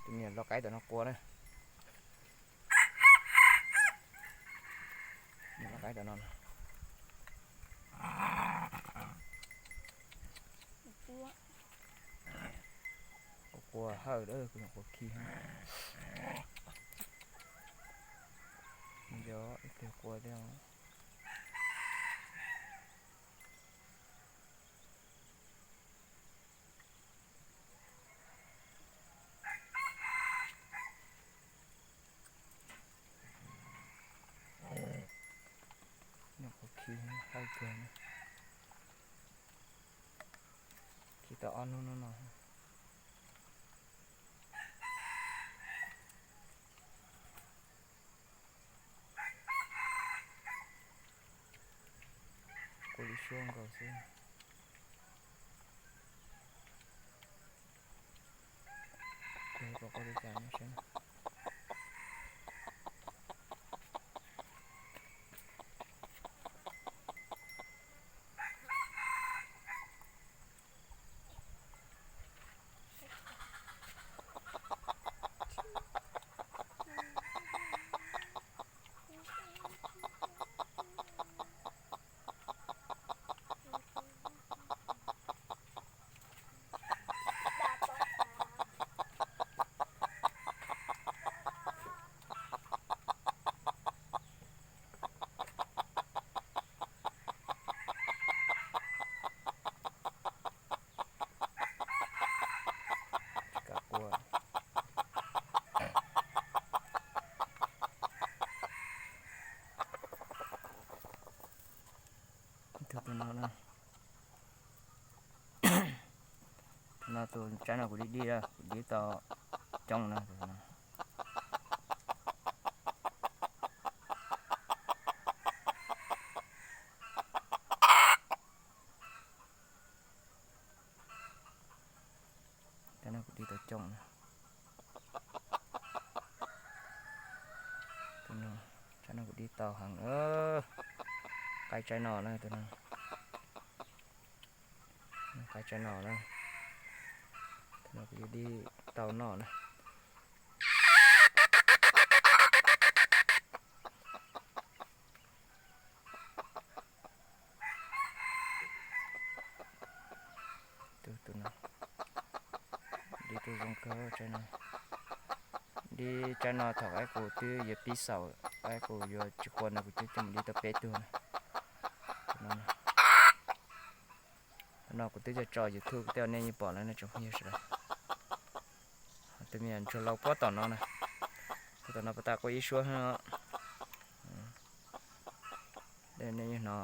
Tus me nyuam loj qaib tom no qua na. Loj qaib tom no. Qua hawm a, kuv nyuam qhuav khi. Yog ib pliag qua thiab. Nyuam qhuav khi hawm kawg. Khi tau ob hnub no. Kuv li suab nkaus xwb. Kuv pom qua li cas no seb. Tsis kam qua. Tus no, tus no tus tsaib no kuv dib dib, kuv dib tau coob na. Tsaib no kuv dib tau coob na. Tus no, tsaib no kuv dib tau heev. Qaib tsaib no na, tus no. Qaib tsaib no na. Tus no kuv yuav dib tau noj na. Tus, tus no, dib tau zoo kawg tsaib no. Dib tsaib no thaum qaib qus twb yuav pib xaus, qaib qus yuav tsis qua no kuv twb coj mus dib tau peb tug na. Tus no, tus no kuv twb coj tso YouTube, kuv tej nej yeej pom lawm nej tsoom phooj ywg sawv daws. Tus me nyuam ntsuag laus puag tom no na, puag tom no puas tas qua ib suab no. Nej yeej hnov,